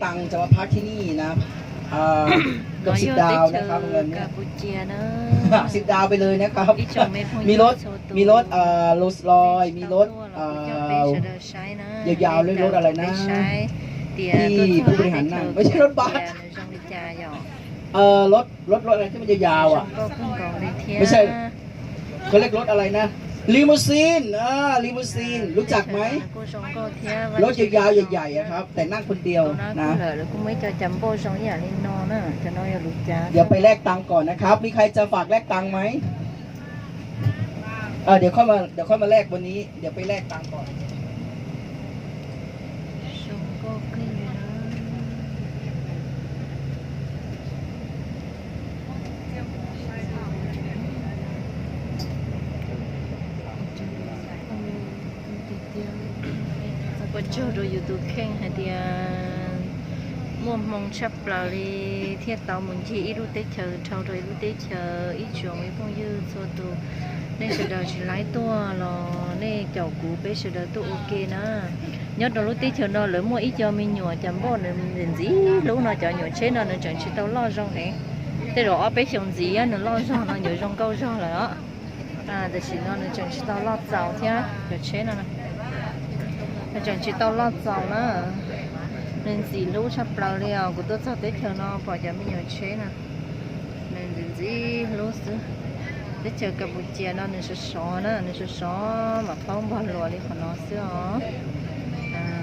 ตังจะมาพักที่นี่นะ เอ่อ เกือบสิบดาวนะครับ โรงแรมเนี่ย สิบดาวไปเลยนะครับ มีรถ มีรถ เอ่อ Rolls Royce มีรถ เอ่อ ยาวๆ เรียกรถอะไรนะ ที่ผู้บริหารนั่ง ไม่ใช่รถบัส เออ รถ รถ รถอะไรที่มันยาวๆอ่ะ ไม่ใช่ เขาเรียกรถอะไรนะ ลิมูซีน อ่า ลิมูซีน รู้จักไหม รถยาวๆ ใหญ่ๆอะครับ แต่นั่งคนเดียวนะ เดี๋ยวไปแลกตังค์ก่อนนะครับ มีใครจะฝากแลกตังค์ไหม เออ เดี๋ยวค่อยมา เดี๋ยวค่อยมาแลกวันนี้ เดี๋ยวไปแลกตังค์ก่อน Ua tsaug rau yus tus kheej hais tias muaj hmoo tshaj plaws li thiaj tau mus ncig ib lub teb chaws dhau rau ib lub teb chaws. Ib tsoom me phooj ywg txhua tus, nej sawv daws tsis laib tuaj los nej caum kuv peb sawv daws tuaj ua ke na. Nyob rau lub teb chaws no lawv muaj ib co me nyuam cas npoj nws ntxim hlub no, cov nyuam tsheb no nws tseem tsis tau loj zoo heev. Tej zaum ob peb xyoos ntxiv nws loj zog no yuav zoo nkauj zog lawm os. Tam sim no nws tseem tsis tau loj txaus thiab cov tsheb no. Nws tseem tsis tau loj txaus na. Nws ntxim hlub tshaj plaws li os. Kuv tuaj txog teb chaws no pom cov me nyuam tsheb no, nws ntxim ntxim hlub xwb. Teb chaws Kas Pus Cias no nws sov sov na, nws sov sov mam paub npog luas li qhov no xwb os.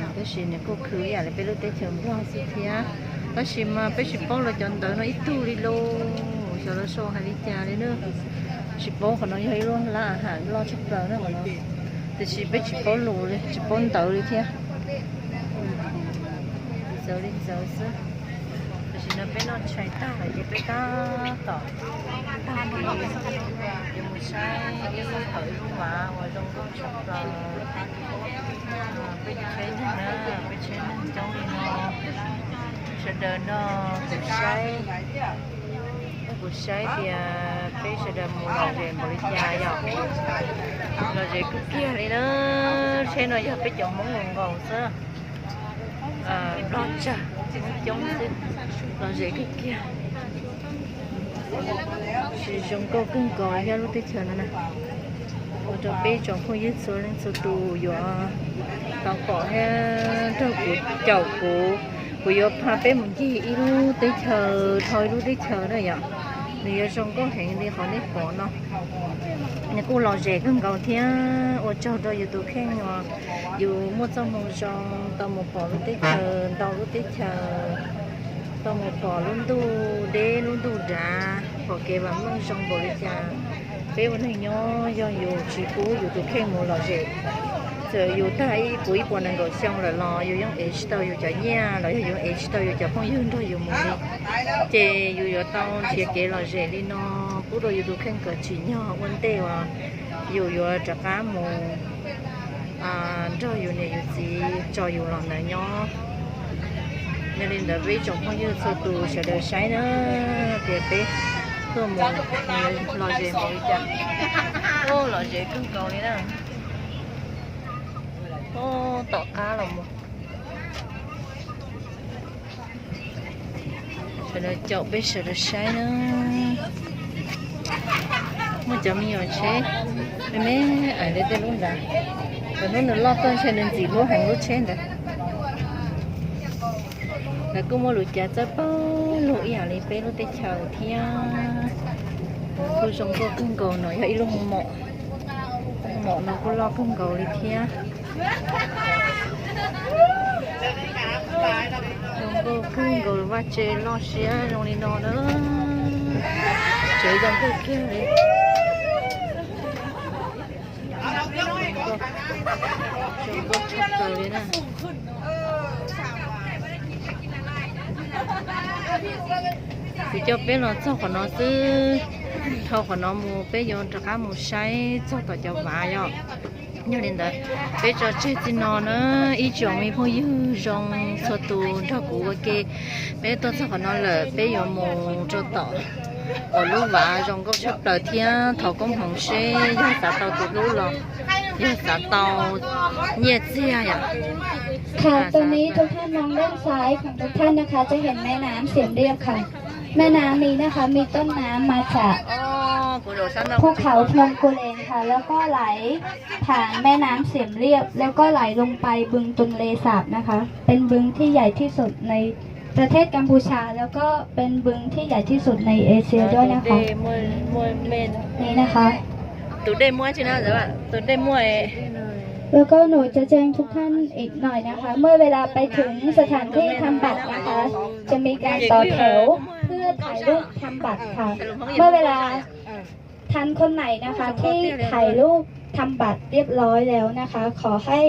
Tab sis nws kuj khwv ib yam li peb lub teb chaws Nplog xwb thiab. Tab sis mas peb tsis paub los cov ntawv no ib tug li lauj, xyov lawv sau hais li cas li na. Tsis paub, qhov no yog ib lub lab ham loj tshaj plaws na qhov no, tiam sis peb tsis paub lus li, tsis paub ntawv li thiab. Txawv li txawv xwb. Tam sim no peb noj tshais tag lawm ces peb tab tom tag kis yuav mus saib ib lub, thaum ib lub vav uas zoo nkauj tshaj plaws. Peb tsheb neeg na, peb tsheb neeg coob li no, sawv daws nrog kuv saib, nrog kuv saib tias peb sawv daws mus lom zem npaum li cas yom. Lom zem kawg kiag li na. Tsheb no yog peb cov Hmoob nkaus nkaus xwb. Nplog tsawg, Hmoob coob xwb, lom zem kawg kiag. Tsis zoo nkauj kawg nkaus li thiab lub teb chaws no na. Ua rau peb tsoom phooj ywg txhua leej txhua tus yuav tau pom thiab nrog kuv caum kuv, kuv yuav pha peb mus ncig ib lub teb chaws dhau ib lub teb chaws na yom. Nws yuav zoo nkauj heev li qhov nej pom no. Nws kuj lom zem kawg nkaus thiab. Ua tsaug rau yus tus kheej uas yus muaj txoj hmoo zoo tau mus pom lub teb chaws, ntau lub teb chaws, tau mus pom lub ntuj deb lub ntuj dav, pom kev vam meej zoo npaum li cas. Peb ua neeg nyob yog yus tsis pub yus tus kheej mus lom zem, txawm yus tag ib puas ib puas nees nkaum xyoo lawm los yus yeej ev tsis tau yus cov nyiaj los yog yus ev tsis tau yus cov phooj ywg nrog yus mus li. Ces yus yuav tau nrhiav kev lom zem li no pub rau yus tus kheej kom tsim nyog ua ntej uas yus yuav rov qab mus nrog yus niam yus txiv tso yus los ntawd nyob. Yog li ntawd peb tsoom phooj ywg txhua tus sawv daws saib na, tias peb tuaj mus lom zem npaum li cas. Lom zem kawg nkaus li na. Tom qab los mus. Sawv daws caum peb sawv daws saib na. Muaj cov me nyuam tsheb me me ais li tej lub ntawd, lub ntawd loj tuaj ntshe nws ntxim hlub heev lub tsheb ntawd. Lawv kuj muaj lus cav txawb pawg lug ib yam li peb lub teb chaws thiab. Kuj zoo nkauj kawg nkaus no, yog ib lub mom, mom no kuj loj kawg nkaus li thiab. Zoo nkauj kawg nkaus, vaj tse loj siab zoo li no na. Tsev zoo nkauj kiag li. Zoo nkauj tshaj plaws li na. Kuv coj peb los txog qhov no xwb, dhau qhov no mus peb yuav rov qab mus saib txog tom cov vav yom. Yog li ntawd, peb tso tseg txij no na, ib tsoom me phooj ywg zoo txhua tus nrog kuv ua ke. Peb tuaj txog qhov no lawm, peb yuav mus rau tom uas lub vav zoo nkauj tshaj plaws thiab thov koob hmoov seb yog xav tau tus hlub los Yog xav tau nyiaj txiag yom. ค่ะ ตอนนี้ทุกท่านมองด้านซ้ายของทุกท่านนะคะ จะเห็นแม่น้ำเสียมเรียบค่ะ แม่น้ำนี้นะคะ มีต้นน้ำมาจากภูเขาพนมกุเลนค่ะ แล้วก็ไหลผ่านแม่น้ำเสียมเรียบ แล้วก็ไหลลงไปบึงตุนเลสาบนะคะ เป็นบึงที่ใหญ่ที่สุดในประเทศกัมพูชา แล้วก็เป็นบึงที่ใหญ่ที่สุดในเอเชียด้วยนะคะ นี่นะคะ แล้วก็หนูจะแจ้งทุกท่านอีกหน่อยนะคะ เมื่อเวลาไปถึงสถานที่ทำบัตรนะคะ จะมีการต่อแถวเพื่อถ่ายรูปทำบัตรค่ะ เมื่อเวลาท่านคนไหนนะคะที่ถ่ายรูปทำบัตรเรียบร้อยแล้วนะคะ ขอให้